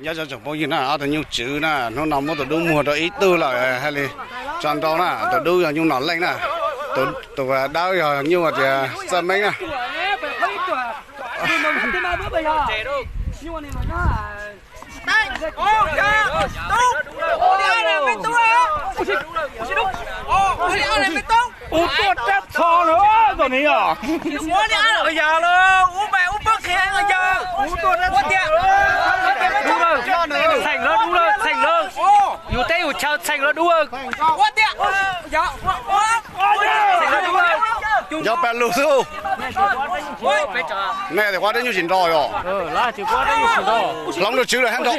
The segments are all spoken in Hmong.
Nyob zoo tsoom phooj ywg na, ob tug nyuj tswv na, hnub no muab tus dub muag rau ib tug lawm, hais li tso nrau na, tus dub yog nyuj Nom Leej na, tus dawb yog nyuj tias Txawj Meeb na. Ua tuaj rab txho lawm tus ne yog. Txheem lawm dub lawm, txheem lawm. Yus teb yus chaw txheem lawm dub. Yog paj lug xwb. Nej tias kuv ob dub nyuj tsis nrau yog. Hloov rau tswv lawm hab nrau.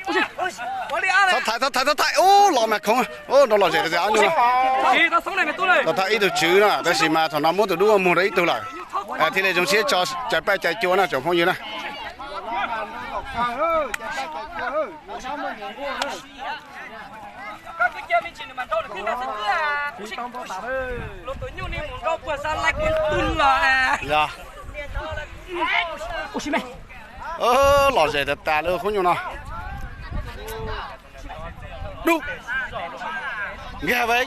Txhob thaiv, txhob thaiv, txhob thaiv. Ub, los mas khoov. Ub, nrau lom zem tias ob nyuj no. Tau thaiv ib tug tswv na, tab sis mas thaum no muab tus dub muag rau ib tug lawm. Thiaj li zoo siab tso cais paj cais cua na tsoom phooj ywg na. Yog. Lom zem tas tas li khub nyuj no. Dub. Nkag ve.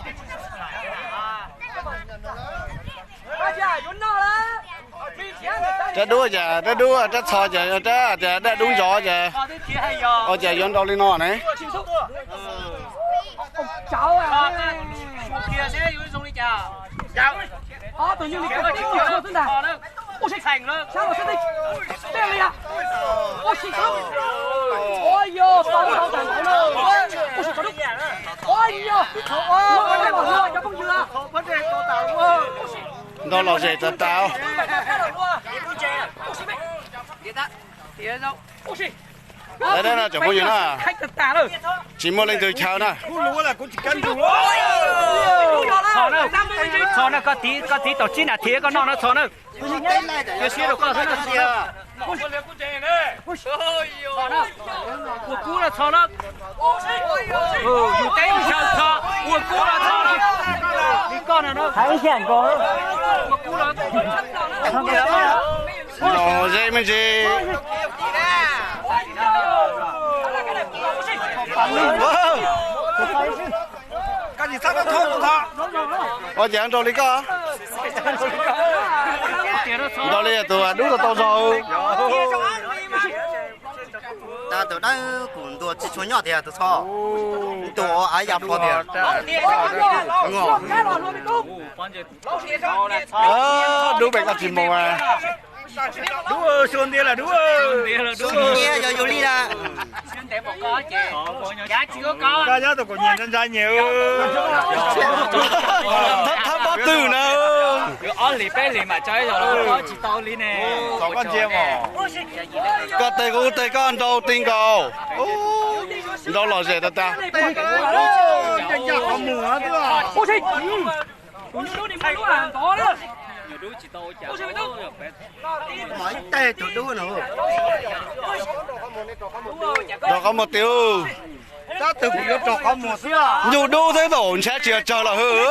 Rab dub cas, rab dub, rab txho ces rab, tias dab dub ntsos ces ua cas yuav nrau li no ne. Nrau lom zem tas tas. Tsoom phooj ywg na, tsis muaj leej twg chaw na. Txho na, koj tiv tau tsib nas this koj noj na txho na. Ua kub los txho na. Yus teb yus chaw txho, ua kub los txho na. Li koj no na. Ua kub los. Lom zem me ntsis. Ua cas nrau li koj? Nrau li tus dub tau tau zog. Tus dawb kuv ntuas tsis tshua nyob tiag tus txho. Ntuas av ya plho tiag. Dub pem koj tsis mus. Dub, xyua ntiag lawm dub. Xyua ntiag yog yus li lawm. Koj nyob tus kuv nyiam ntsa ntsa nyiam. Thab pob twg na. Ob hlis peb hlis mam tso ib zaug los koj tsis tau li ne. Koj ntsia mas. Koj teg kuv teg koj nrau ti nkaus. Nrau lom zem tas tas. Rau qhov muag tiag. Nyuj dub thiab tau ntshav tsis tsawg los hwj.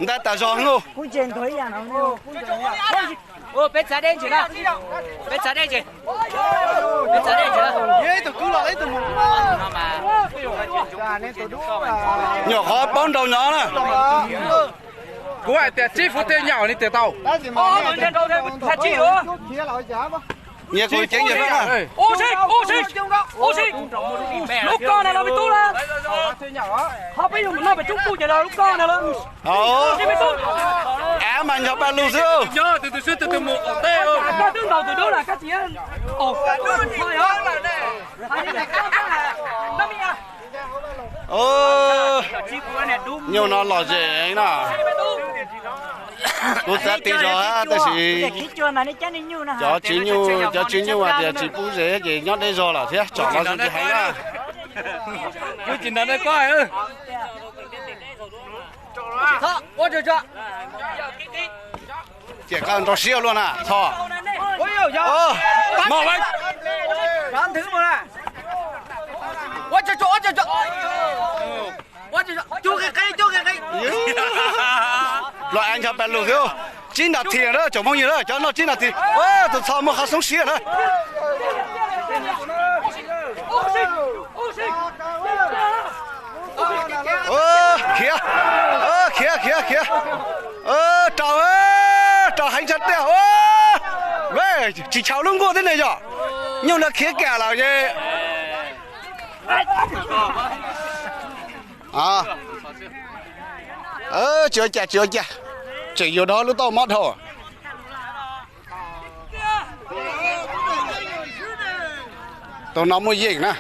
Ntab tas zog lauj. Peb txav deb ntsis na. Peb txav deb ntsis. Peb txav deb ntsis. Nyuam qhuav paub nrau nyob na. Kuv hais tias tsib fuv tej nyom li tias tau. Nyias kuv ceev nyias fab na. Lub koj na los peb tub lawm. Ho peb yug mus noj pem tub kuj ces los lub koj na lawm. Av mas nchog paj lug xwb. Koj twb ntaus tus dub lawm koj tsis Nyuj no lom zem na. Kuv xav ti zog tab sis cov tswv nyuj, cov tswv nyuj hais tias tsis pub zem ces nyob deb zog lawm thiab tsom los zoo tsis heev na. Ces koj nrau siab luaj na, txho. Mog, Cov pam lus xwb, tsib nas this na, tsoom phooj ywg na, cov noj tsib nas this. Tus txho muaj qhov xoob siab na. Khiav, khiav, khiav, khiav. Rau, rau heev tshaj tiag. Tsis tshau lub nkuaj thiab ne yom. Nyuj no khiav kam lawm es. Tsis ua cas, tsis ua cas. Tseem yuav dov lub tauj mob dhau. Tus no muaj yeej na.